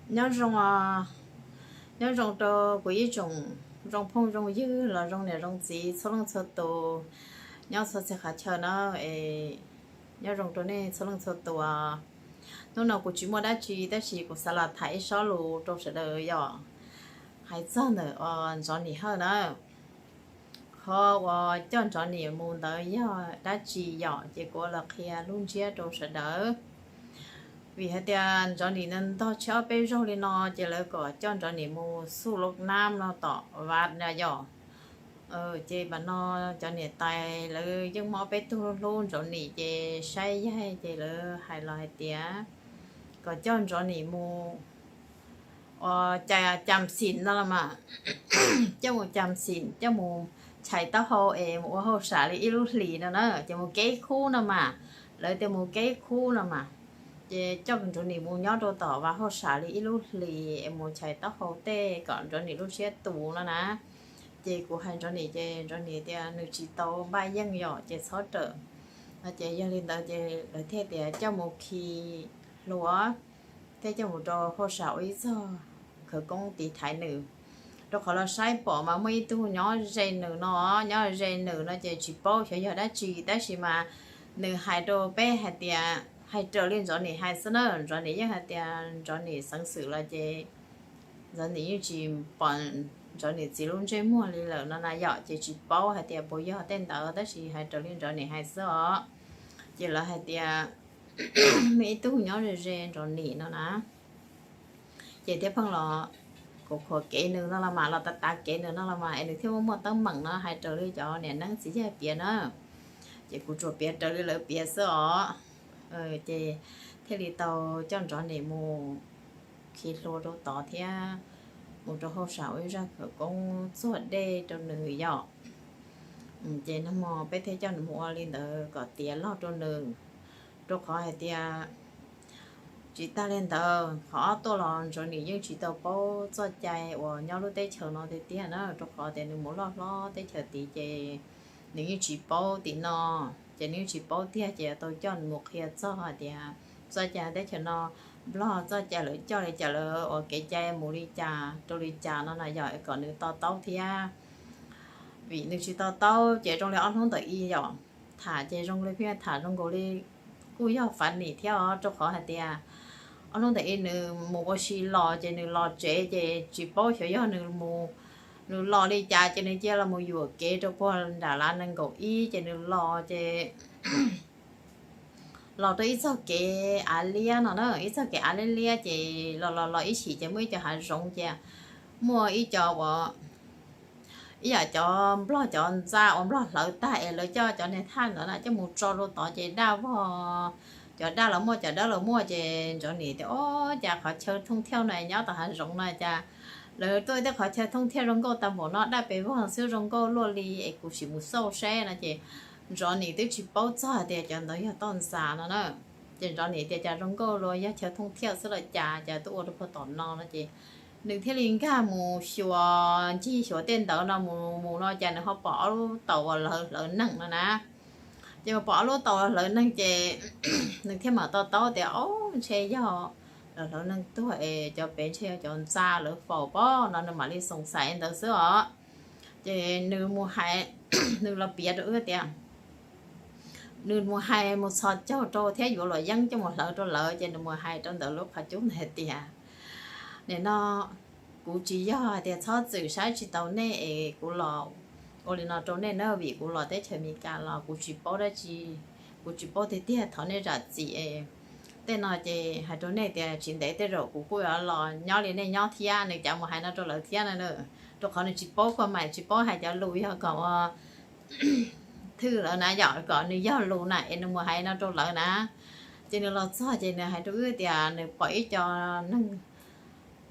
Nyob zoo, nyob zoo rau kuv ib tsoom zoo phooj zoo ywg los zoo niam zoo txiv txhua leej txhua tus nyob txhua txhia qhov chaw na. Es nyob zoo rau nej txhua leej txhua tus. Hnub no kuv tsis muaj dab tsi tab sis kuv xav los tham ib sob lus rau sawv daws yom, hais txog ntawm Ntsov Nim Hawj na. Qhov uas coj Ntsov Nim mus ntawd yog dab tsi yom, ces kuv los qhia lub ntsiab rau sawv daws. Vim hais tias Ntsov Nim ntog tshiab ob peb zaug li no ces lawv kom coj Ntsov Nim mus xuj lub nab no tom vaj no yom. Ces mas no cov niam tais lawv yeej muab peb tug hlub Ntsov Nim ces saib yaig ces lawv hais los hais tias kom coj Ntsov Nim mus ua cas xim no los mas, coj mus cas xim, coj mus chais taub hau es mus ua hauj sam li ib lub hlis no na, ces mus keb khub no mas, lawv tias mus keb khub no mas, ces coj Ntsov Nim mus nyob rau tom vaj hauj sam li ib lub hlis es mus chais taub hau tej kom Ntsov Nim lub siab tus no na. Ces kuv hais Ntsov Nim ces Ntsov Nim tias nws tsis tau npaj yeej yom, ces txhob rawm no. Ces yog li ntawd ces lawv thiaj tias coj mus khi hlua thiab coj mus rau hauj sam ua ib txog khawv koob tiv thaiv nws, rau qhov los saib pom mas muaj ib tug nyob ze nws no, nyob ze nws no ces tsis paub xyov yog dab tsi tab sis mas nws hais rau peb hais tias hais raws li Ntsov Nim hais xwb na. Ntsov Nim yeej hais tias Ntsov Nim xeev xwm los ces Ntsov Nim yeej tsis pom Ntsov Nim txiv lub ntsej muag li lawm no na yom, ces tsis paub hais tias puas yog tej ntawd tab sis hais raws li Ntsov Nim hais xwb os. Ces lawv hais tias muaj ib tug nyob ze ze Ntsov Nim no na, ces thiaj pheej los kuv khuam kev nws no los mas, los tav tav kev nws no los mas es nws thiaj muaj muaj teeb meem no, hais raws li cov niam neeb txiv yaig piav na. Ces kuv tsuas piav raws li lawv piav xwb os. Ces thiaj li tau coj Ntsov Nim mus khi hlua rau tod thiab mus rau hauj sam ua ib zaj khawv koob txuag dej rau nws yom. Ces nag hmo peb thiaj coj nws mus ua li ntawd kom tiav log rau nws, rau qhov hais tias tsis tag li ntawd qhov ob tuaj los Ntsov Nim yeej tsis tau paub txoj cai uas nyob lub teb chaws no tiag tiag na, rau qhov tias nws mus loj hlob teb chaws tid ces nws yeej tsis paub tim no, ces nws yeej tsis paub tiag ces tau coj nws mus qhia txog hais tias txoj cai teb chaws no, Nplog txoj cai lawv coj li cas, lawv ua kev cai mus li cas rau li cas no na yom, kom nws to taub thiab. Vim nws tsis to taub ces zoo li ob hnub ntawm i yom, tham ces zoo li pheej tham zoo nkaus li kuj yog fav nim thiab os, rau qhov hais tias ob hnub ntawm i nws mus ua si los ces nws los tsev ces tsis paub xyov yog nws mus, nws los li cas ces nws cia los mus yuam kev rau puag nram lav nees nkaum ib ces nws los ces los rau ib txoj kev av liab no na, ib txoj kev av liab liab ces los los los ib chim ces muaj ib co hav zoov ces muaj ib co uas ib yam cov nplog cov ntxa uas nplog hlawv tag es lawv coj cov niag thaj ntawd na coj mus tso rau tod ces daj vog, cov daj los muaj cov dawb los muaj ces Ntsov Nim tias, Ob, cas qhov chaw thooj thiaj no nyob tom hav zoov no cas lawv tuaj tej qhov chaw thooj thiaj zoo nkauj tag npaum no, daj pes vog xwb zoo nkauj luaj li es kuv sim mus xauj seb no ces Ntsov Nim twb tsis paub txog tias cov ntawd yog toj ntxas no na. Ces Ntsov Nim tias cas zoo nkauj luaj, yog chaw thooj thiaj xwb los cas, cas tuaj ua rau puag tom no no ces nws thiaj li nkag mus xyuas, ncig xyuas tej ntawd no mus mus no cas nws ho pom ob lub taus uas lawv hlawv neeg no na. Ces mus pom ob lub taus hlawv neeg ces nws thiaj mam to taub tias, Ob, ntshe yog lawv hlawv neeg tuag es cov pem ntshe yog cov ntxa lawv faus pob no, nws mam li xoom xaim ntawd xwb os. Ces nws mus hais, nws los piav rau wb tias nws mus hais mus txhos caug rau thiab yuav luam yeeb coj mus hlawv rau lawv ces nws mus hais rau ntawm lub qhov cub ntawd hais tias, Nim no kuv tsis yog hais tias txhob txwm saib tsis taus nej es kuv los ua li no rau nej na, vim kuv los teb chaws Amelikas los kuv tsis paub dab tsi, kuv tsis paub tiag tiag, thov nej zam txim. Tej no ces hais rau nej tias tsis ntev tej zaum kuv kuj yuav los nyob li nej nyob thiab. Nws cav mus hais no rau lawv thiab na, rau qhov nws tsis paub khuam mais, tsis paub hais cov lus yog kom ua thwj lawv na yom, kom nws yog lus na es nws mus hais no rau lawv na. Ces nws los txog ces nws hais rau wb tias nws pom ib co neeg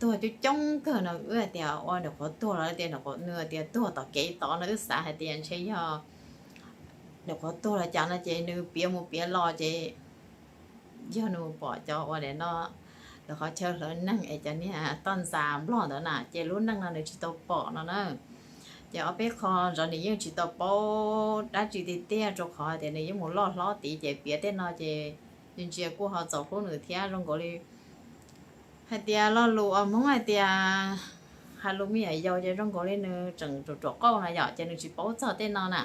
tuag coob coob kawg no, wb hais tias ua nyuam qhuav tuag los tias, nws tias tuag tom kev tod no, wb xav hais tias ntshe yog nyuam qhuav tuag los cas no ces nws piav mus piav los ces yog nws mus pom cov ua daim no lawv qhov chaw hlawv neeg es cov niag toj ntxas nplog ntawd na ces lub neej no nws tsis tau pom no na. Ces ob peb qho Ntsov Nim yeej tsis tau paub dab tsi tiag tiag rau qhov tias nws yeej mus loj hlob tid ces piav tej no ces ntsia kuj ho txaus hlub nws thiab, zoo nkaus li Hais tias lo lus uas Hmoob hais tias, hais lus me nyuam yaus ces zoo nkaus li nws tseem ruam ruam qauj na yom, ces nws tsis paub txog tej no na.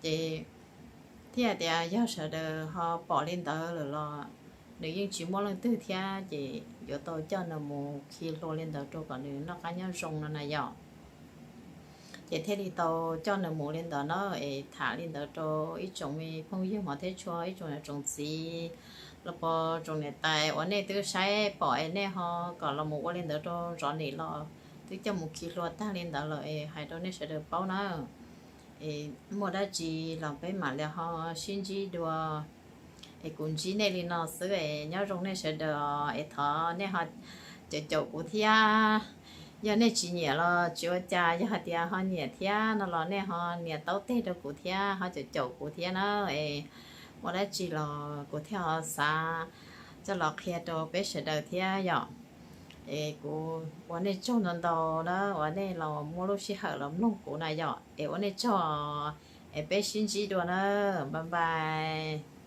Ces thiaj hais tias yog sawv daws ho pom li ntawd lawm los nws yeej tsis muaj leej twg thiab, ces yuav tau coj nws mus khi hlua li ntawd rau kom nws noj qab nyob zoo no na yom. Ces thiaj li tau coj nws mus li ntawd na, es tham li ntawd rau ib tsoom me phooj ywg hmov thiab tshua, ib tsoom niam tsoom txiv los puas tsoom niam tais uas nej twb saib pom es nej ho kom los mus ua li ntawd rau Zov Nim los twb coj mus khi hlua tag li ntawd lawm es hais rau nej sawv daws paub na. Es muaj dab tsi los peb mam li ho sib ntsib dua. Es kuv ntsib nej li no xwb es nyob zoo nej sawv daws es thov nej ho caum caum kuv thiab. Yog nej tsis nyiam los tsis ua cas, yog hais tias ho nyiam thiab no los nej ho nias taub teg rau kuv thiab, ho caum caum kuv thiab na. Es muaj dab tsi los kuv thiaj ho xav coj los qhia rau peb sawv daws thiab yom. Es kuv ua nej tsaug ntau ntau na uas nej los muaj lub sij hawm los mloog kuv na yom. Es ua nej tsaug, es peb sib ntsib dua na. Bye bye.